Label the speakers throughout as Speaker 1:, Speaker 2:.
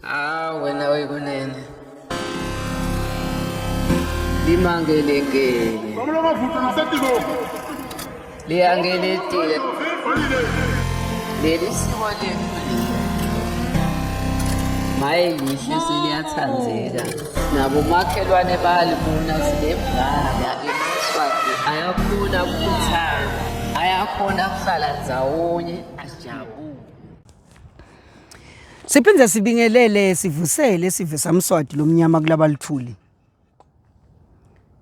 Speaker 1: Ah wena wekunene. Limangelengele. Liyangeletile. Leli siko lethu leli. Maye lihle seliyathandeka. Nabo makhelwane bayalibona silevala emaswati ayakhona ukuthanda. Ayakhona kuhlala ndzawonye ajabule.
Speaker 2: Siphinde sibingelele sivusele sive samswati lomnyama kulabalithuli.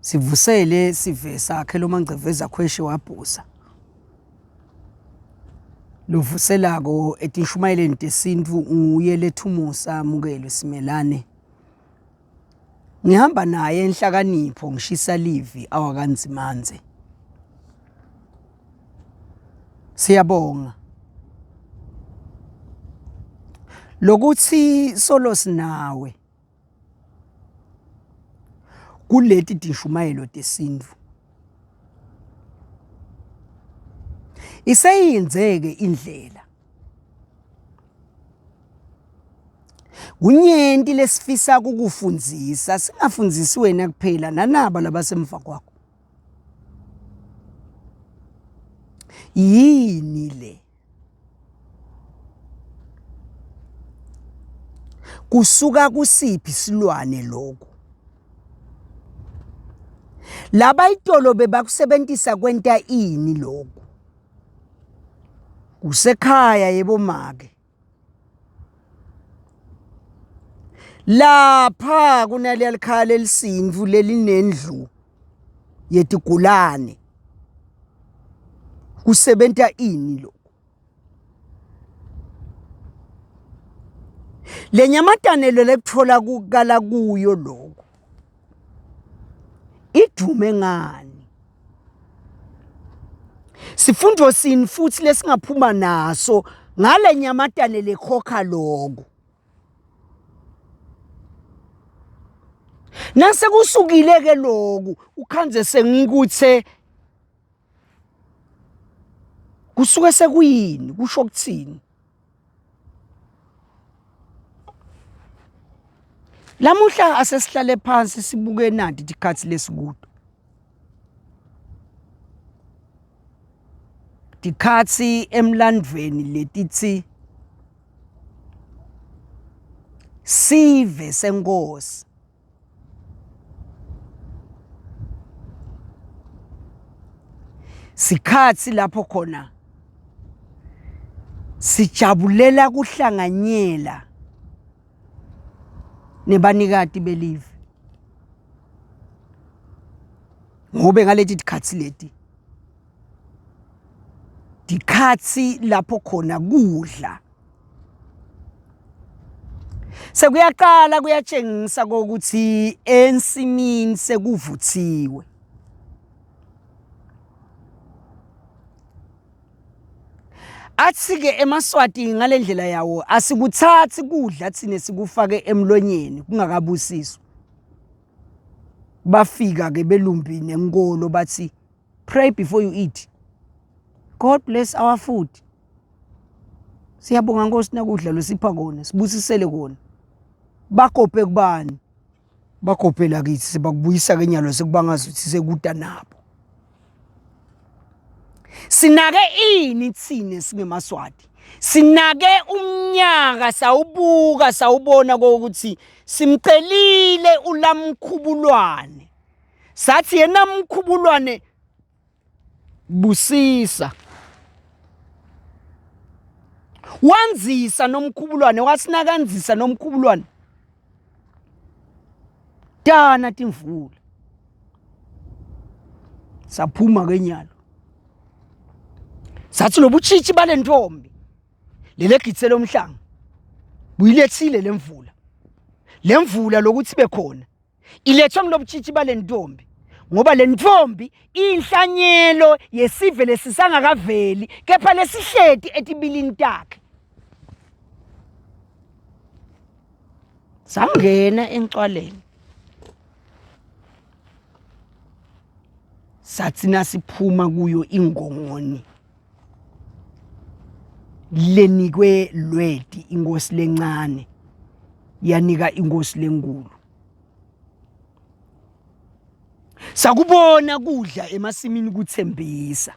Speaker 2: Sivusele sive sakhe lomangceveza khweshe wabhuza. Lovuselako etinshumayeleni tesintu nguye lethumusa amukelwe simelane. Ngihamba naye enhlakanipho ngishisa livi awakanzimandze. Siyabonga. Lokuthi solo sinawe kuleti tinshumayelo tesintu. Iseyinzeke indlela. Kunyenti lesifisa kukufundzisa, singafundzisi wena kuphela nanaba labasemva kwakho. Yini le? Kusuka kusiphi silwane lokhu? Laba itolo bebakusebentisa kwenta ini lokhu? Kusekhaya yebomake. Lapha kunaleli likhaya lelisintfu lelinendlu yetigulane. Kusebenta ini lokhu? Le nyamatane lo lekutfola kukala kuyo lokhu idume ngani? Sifundo sini futhi lesingaphuma naso ngale nyamatane lekhokha lokho? Nasekusukile ke loku ukhandze sengikuthe kusuke sekuyini kusho kuthini? Lamuhla asesihlale phansi sibuke nanti tikhatsi lesikuto. Tikhatsi emlandvweni letitsi sive senkosi Sikhatsi lapho khona sijabulela kuhlanganyela nebanikati belive. Ngobe ngaleti tikhatsi leti tikhatsi lapho khona kudla Sekuyaqala kuyatshengisa kokuthi ensimini sekuvuthiwe. Athi-ke emaSwati ngale ndlela yawo asikuthathi kudla thina sikufake emlonyeni kungakabusiswa. Bafika-ke belumbi nenkolo bathi pray before you eat. God bless our food. Siyabonga Nkosi nakudla losipha kona, sibusisele kona. Bakope kubani? Bakopela kithi sebakubuyisa ke nyalo sekubangazuthi sekuta nabo. Sinake ini thina singemaswati? Sinake umnyaka sawubuka sawubona ukuthi simcelile ulamkhubulwane. Sathi yena mkhubulwane busisa wanzisa nomkhubulwane wasinakanzisa nomkhubulwane tana timvula saphuma ke nyalo sathi lobutshitshi balentombi lelegitse lomhlanga buyilethile lemvula lemvula lokuthi bekhona ilethwe ngilobutshitshi bale ntombi ngoba le ntombi iyinhlanyelo yesive lesisangakaveli kepha lesihleti etibilini takhe sangena encwaleni sathi nasiphuma kuyo ingongoni lenikwe lweti inkosi lencane. Yanika inkosi lenkulu. Sakubona kudla emasimini kuthembisa.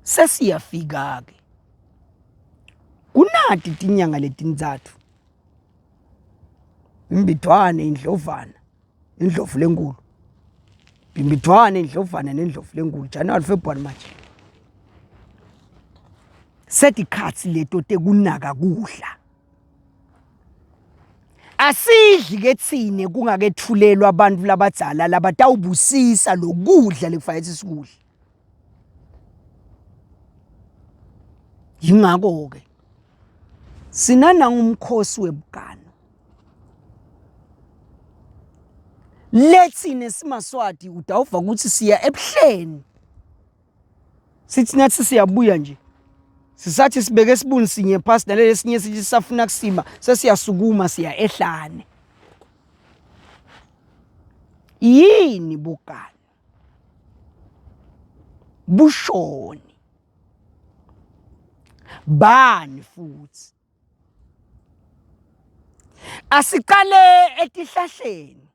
Speaker 2: Sesiyafika ke. Kunati tinyanga letintsatfu. Imbidwane indlovana, indlovu lenkulu. Imbidwane indlovana nendlovu lenkulu January, February, March. Setikhatsi leto tekunaka kudla. Asidli ke tsine kungaketfulelwa abantu labadzala labatawubusisa lokudla lekufanele sikudle. Yingakho-ke sinanangumkhosi webuganu. Letsine simaSwati utawuva kutsi siya ebuhleni. Sithi nathi siyabuya nje. Sisathi sibeke sibuni sinye phasi naleli sinye sithi sisafuna kusima sesiyasukuma siya ehlane. Yini buganu? Bushoni? Bani futhi? Asiqale etihlahleni.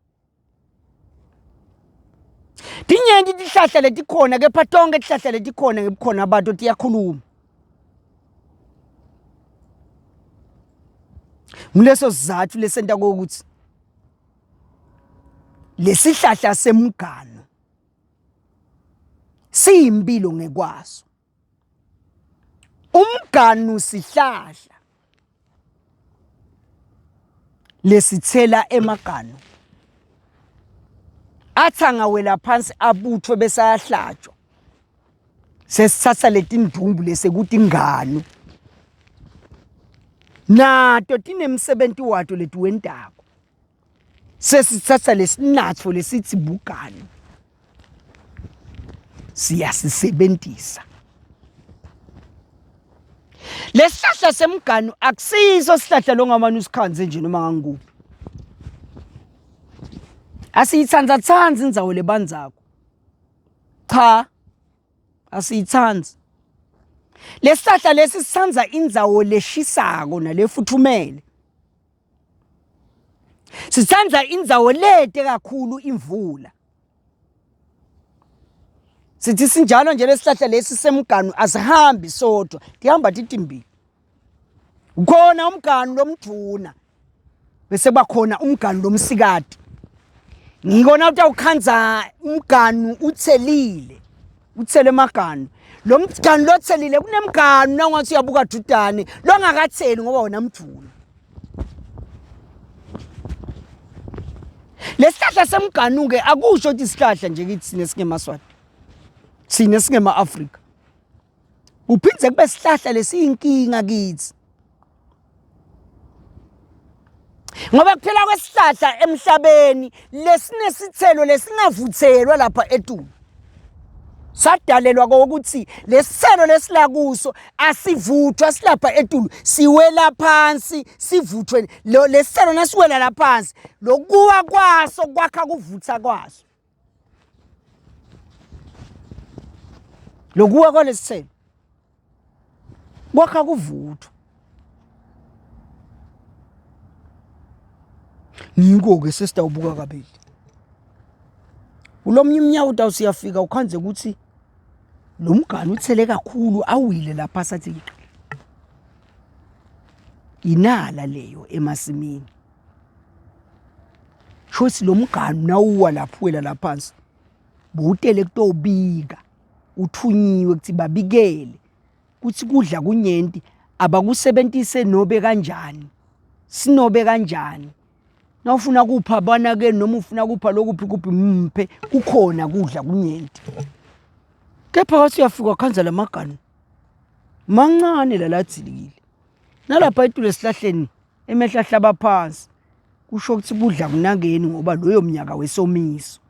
Speaker 2: Tinyenti tihlahla letikhona kepha tonke tihlahla letikhona ngebukhona bato tiyakhuluma. Nguleso sizatfu lesenta kokuthi lesihlahla semgano siyimpilo ngekwaso. Umganu sihlahla lesithela emaganu athi angawela phansi abuthwe bese ayahlatshwa sesithatha letindumbu lesekuthi inganu nato tinemsebenti wato letiwentako Sesitsatsa lesinatfo lesitsi buganu siyasisebentisa. Lesihlahla semganu akusiso sihlahla longamane usikhandze nje noma ngangikuphi. Asiyitsandzatsandzi indzawo lebandzako. Cha, asiyitsandzi. Lesihlahla lesi sitsandza indzawo leshisako nalefuthumele. Sitsandza indzawo lete kakhulu imvula. Sithi sinjalo nje lesihlahla lesi semganu asihambi sodwa, tihamba titimbili. Ukhona umganu lomdvuna bese kuba khona umganu lomsikati. Ngikona utawukhandza umganu uthelile. Uthele emaganu. Lo mganu lothelile kunemganu nawungathi uyabuka dudane longakatheli ngoba wona mdvuna. Lesihlahla semganu-ke akusho ukuthi isihlahla nje kithi thina singemaSwati, thina singema-Afrika. Kuphinde kube sihlahla lesiyinkinga kithi. Ngoba kuphela kwesihlahla emhlabeni lesinesithelo lesingavuthelwa lapha etulu. Sadalelwa kokuthi lesithelo lesila kuso asivuthwa silapha etulu siwela phansi sivuthwe lo lesithelo nasiwela la phansi lokuwa kwaso kwakha kuvutha kwaso lokuwa kwalesithelo kwakha kuvuthwa ngiko-ke sesitawubuka kabili kulomnye umnyaka utawusiyafika ukhandze ukuthi lo mgani uthele kakhulu awile lapha sathi inala leyo emasimini shothi lo mgani nawuwa lapho wela laphansi bowutele kutobika uthunyiwe ukuthi babikele ukuthi kudla kunyenti abakusebentise nobe kanjani sinobe kanjani nawufuna kupha bana ke noma ufuna kupha lokuphi kuphi mphe kukhona kudla kunyenti kepha wathi uyafika khanza lamaganu mancane laladzilikile nalapha etulu esihlahleni emehla ahlaba phansi kusho ukuthi kudla kunakeni ngoba loyo mnyaka wesomiso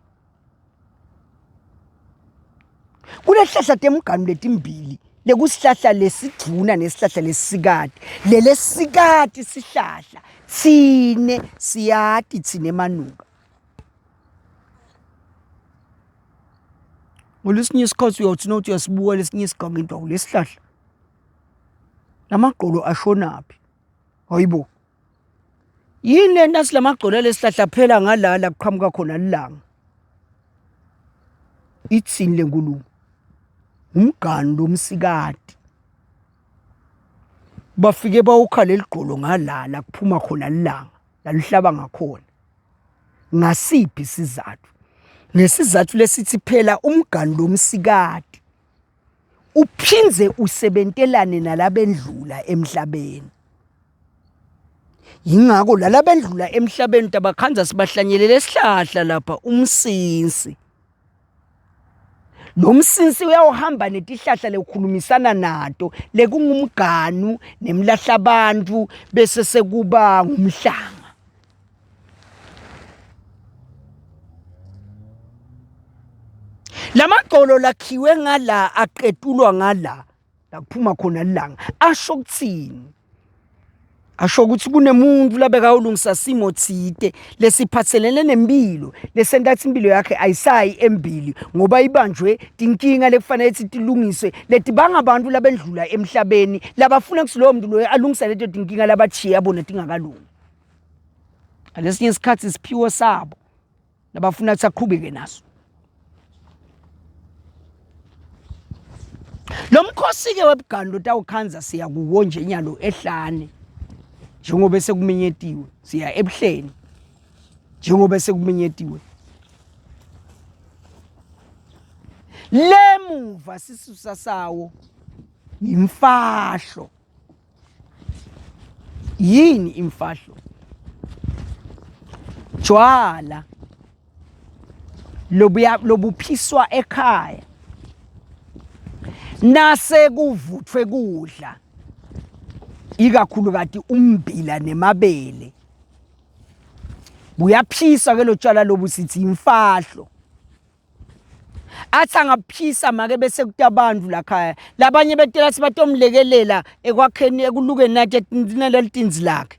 Speaker 2: Kulehlahla temganu letimbili lekusihlahla lesidvuna nesihlahla lesisikati. Lelesikati sihlahla tsine siyati tsine manuka. Ngolwesinye isikhathi uyawuthi nothi uyasibuka lesinye isiganga into lesihlahla. Lamagqolo ashonaphi? Hayibo. Yini le nasi lamagcolo lesihlahla phela ngala la kuqhamuka khona ilanga. Ithini lenkulumo? Umganu lomsikati. Bafike bawukha leligqolo ngala la kuphuma khona ilanga, lalihlaba ngakhona. Ngasiphi isizathu? Ngesizathu lesithi phela umganu lomsikati uphindze usebentelane nalabendlula emhlabeni. Yingakho lalabendlula emhlabeni tabakhandza sibahlanyelele esihlahla lapha umsinsi. Lo msinsi uyawuhamba netihlahla lekukhulumisana nato lekungumganu nemlahlabantu bese sekuba ngumhlanga. Lamagcolo lakhiwe ngala aqetulwa ngala la kuphuma khona ilanga asho kuthini? Asho ukuthi kunemuntu labekawulungisa simo thite lesiphathelene nempilo lesenta ukuthi impilo yakhe ayisayi embili ngoba ibanjwe tinkinga lekufanele ukuthi tilungiswe letibanga abantu labendlula emhlabeni labafuna ukuthi loyo muntu loyo alungisa leto tinkinga labachiya bona tingakalungi. Ngalesinye isikhathi isiphiwo sabo labafuna ukuthi aqhubeke naso. Lo mkhosi-ke webuganu lotawukhandza siya kuwo nje nyalo ehlane njengoba sekuminyetiwe siya ebuhleni njengoba sekuminyetiwe lemuva sisusa sawo yimfahlo Yini imfahlo? Jwala lobuya lobuphiswa ekhaya nase kuvuthwe kudla ikakhulukati umbila nemabele buyaphisa ke lo tshwala lobu sithi imfahlo athi angaphisa make bese kutabantu lakhaya labanye betela sibatomlekelela ekwakheni ekulukeni nathi nalelitinzi lakhe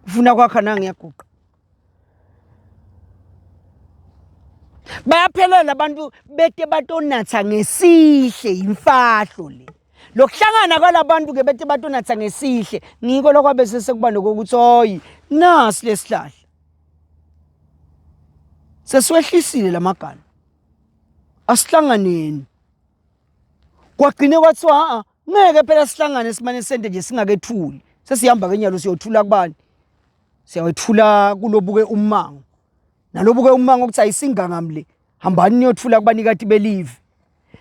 Speaker 2: ufuna kwakha nangiyaguqa bayaphelela abantu bete batonatha ngesihle imfahlo le lokuhlangana kwalabantu ke bete batonatha ngesihle ngiko lokwabe sesekuba nokuthi hoyi nasi lesihlahla Sesiwehlisile lamagama. Asihlanganeni. Kwagcine kwathiwa a ngeke phela sihlangane simane sente nje singakethuli. Sesihamba ke nyalo siyothula kubani? Siyawethula kulobuke ummango. Nalobuke ummango ukuthi ayisingangami le. Hambani niyothula kubanikati belive.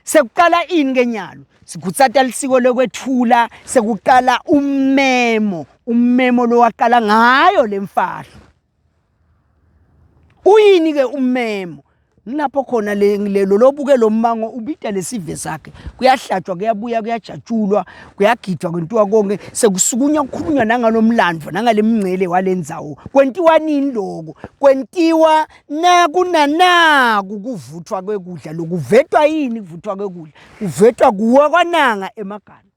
Speaker 2: Sekuqala ini ke nyalo? Sikhutsata lisiko lokwethula, sekuqala ummemo, ummemo lowaqala ngayo lemfahlo. Uyini ke ummemo? Ngilapho khona lelo lobuke lo mmango ubita lesive sakhe kuyahlatshwa kuyabuya kuyajatshulwa kuyagidwa kwentiwa konke sekusukunywa kukhulunywa nangalomlandvo nangalemngcele walendzawo kwentiwa nini loko kwentiwa nakunanaku kuvuthwa kwekudla lokuvetwa yini kuvuthwa kwekudla kuvetwa kuwa kwananga emagana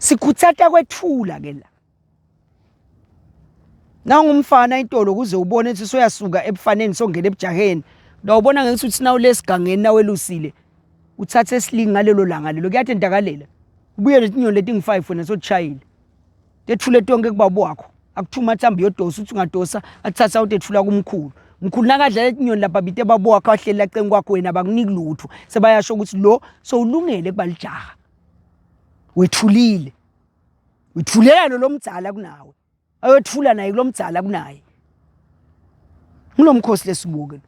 Speaker 2: Sikhutsata kwethula ke la. Nawungumfana itolo kuze ubone ukuthi soyasuka ebufaneni songena ebujaheni. Ndawubona ngeke ukuthi nawulesigangeni nawelusile uthathe esilingi ngalelo langa lelo kuyatentakalela. Ubuye netinyoni letingu-5 wena sotishayile. Tethule tonke kubaba wakho. Akuthuma athi hamba uyodosa uthi ungadosa athatha utethula kumkhulu. Mkhulu nakadlala etinyoni lapha bite baba wakho ahleli laceni kwakho wena abakuniki lutho. Sebayasho ukuthi lo sowulungele kuba lijaha. Wethulile. Wethulela lo lomdzala kunawe. Ayothula naye kulomdzala kunaye. Ngilomkhosi lesibuke lo.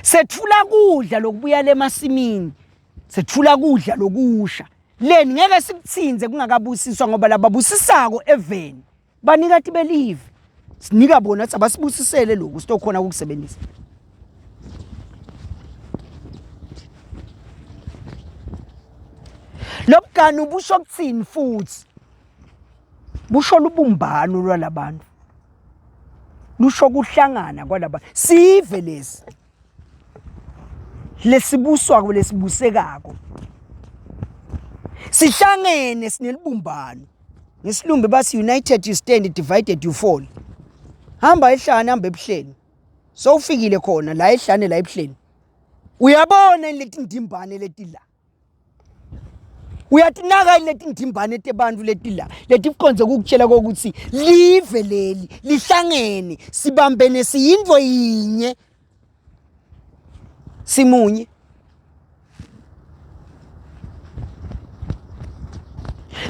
Speaker 2: Sethula kudla lokubuya lemasimini. Sethula kudla lokusha. Leni ngeke sikuthinze kungakabusiswa ngoba lababusisako eveni banikati belive. Sinika bona ukuthi abasibusisele lokhu sitokhona ukukusebenzisa. Lobuganu busho kuthini futhi? Busho lubumbano lwalabantu. Lusho kuhlangana kwalaba. Sive lesi. Lesibuswako lesibusekako. Sihlangene sinelibumbano. Ngesilumbi bathi united you stand divided you fall. Hamba ehlane hamba ebuhleni. Sowufikile khona la ehlane la ebuhleni. Uyabona leti ndimbane leti la. Uyatinaka leti ndimbane tebantu leti la. Letikhonze kukutshela kokuthi live leli lihlangene sibambene siyintfo yinye. Simunye.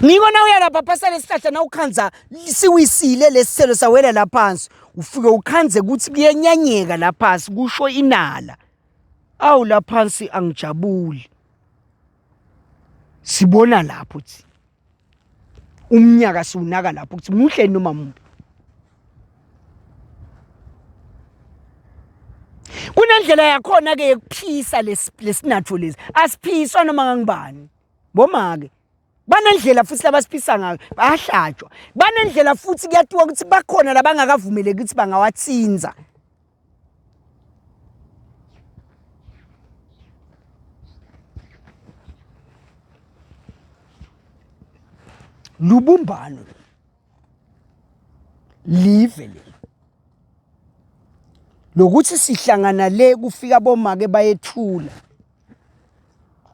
Speaker 2: Ngiko na uya lapha phasa lesihlahla na ukhandza siwisile lesiselo sawela laphansi ufike ukhandze ukuthi kuyenyanyeka laphansi kusho inala. Awu laphansi angijabuli. Sibona lapho thi. Umnyaka siwunaka lapho ukuthi muhle noma mubi. Kunendlela yakhona ke yekuphisa lesinatfo lesi. Asiphiswa noma ngangibani. Bomake banendlela futhi labasiphisa ngayo bayahlatshwa. Banendlela futhi kuyatiwa ukuthi bakhona labangakavumeleki ukuthi bangawathinza. Lubumbano live leli lokuthi sihlangana le kufika bomake bayethula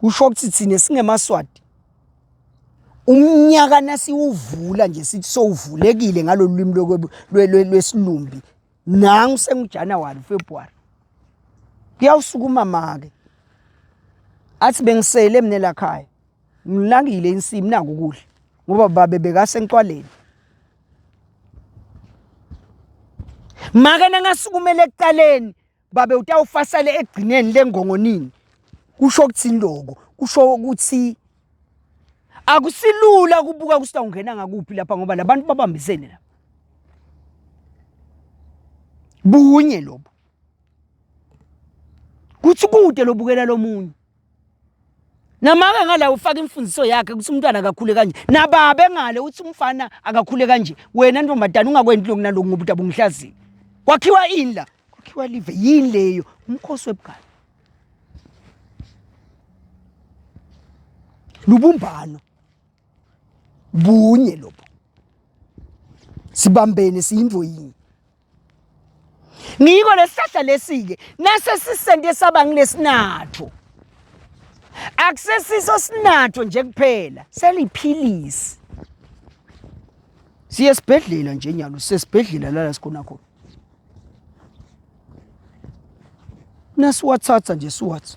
Speaker 2: kusho ukuthi thina singemaswati umnyaka nasiwuvula nje sithi sowuvulekile ngalolu lwimi lwesilumbi nangu senguJanuary February kuyawusukuma make athi bengisele mina la khaya ngilangile insimi naku ukudla ngoba babe bekasencwaleni make nangasukumele ekuqaleni babe utawufasale ekugcineni lengongonini kusho ukuthini lokho kusho ukuthi akusilula ukubuka ukuthi ungena ngakuphi lapha ngoba labantu babambisene lapha bunye lobo kuthi kude lobukela lomunye namake ngala ufaka imfundiso yakhe ukuthi umntwana akakhule kanje nababe ngale uthi umfana akakhule kanje wena ntombazana ungakwenzi lokhu naloku ngoba utabungihlazile kwakhiwa ini la kwakhiwa live yini leyo umkhosi webugani lubumbano bunye lobo sibambene siyintfo yinye ngiko lesihlahla lesi-ke nase sisente saba ngilesinatho akusesiso sinatho nje kuphela seliphilisi siye esibhedlela nje nyalo sesibhedlela lala sikhona khona nasiwathatha nje siwathi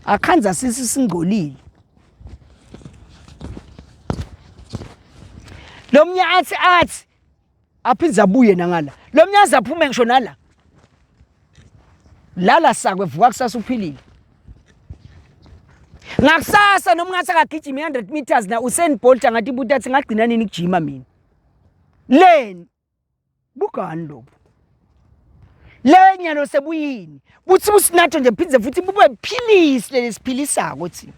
Speaker 2: akhanza sisi singcolile lo mnye athi athi aphinde abuye nangala lo mnye aze aphume ngisho nala lala sakwe vuka kusasa uphilile ngakusasa noma ungathi akagijima i-100 meters na usain bolt angathi ibuti athi ngagcina nini kujima mina leni bugani lobu le nyalo sebuyini buthi businatho nje phindze futhi bube philisi leli siphilisako thina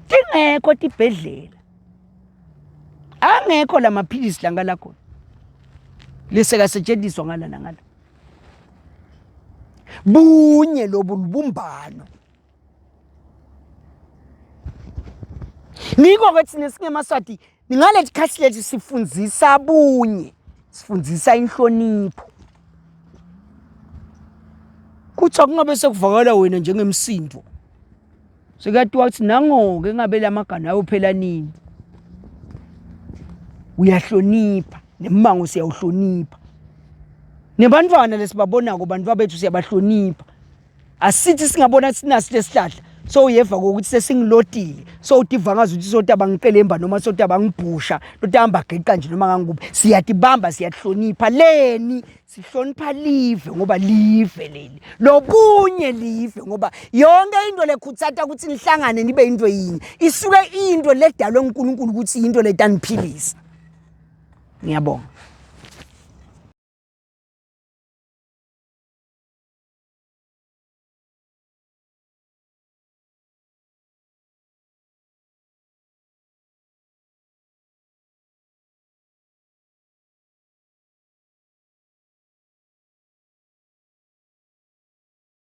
Speaker 2: tingekho tibhedlela angekho la maphilisi la ngala khona lisekasetshenziswa ngala nangala bunye lobu lubumbano Ngiko-ke thina singemaSwati ngaleti khathi lethu sifundzisa bunye, sifundzisa inhlonipho. Kuthi akungabe sekuvakala wena njengemsindo. Sekuyatiwa ukuthi nango-ke engabe la magana ayophela nini. Uyahlonipha, nemmango siyawuhlonipha. Nebantwana lesibabonako bantu bethu siyabahlonipha. Asithi singabona sinasi lesihlahla so uyeva kokuthi sesingilotile so utiva ngazi ukuthi sotaba ngiqelemba noma sotaba ngibhusha lotahamba geqa nje noma ngangikuphi siyatibamba siyahlonipha leni sihlonipha live ngoba live leli lobunye live ngoba yonke into lekhutsata ukuthi nihlangane nibe into yinye isuke into ledalwe uNkulunkulu ukuthi into letaniphilisa ngiyabonga.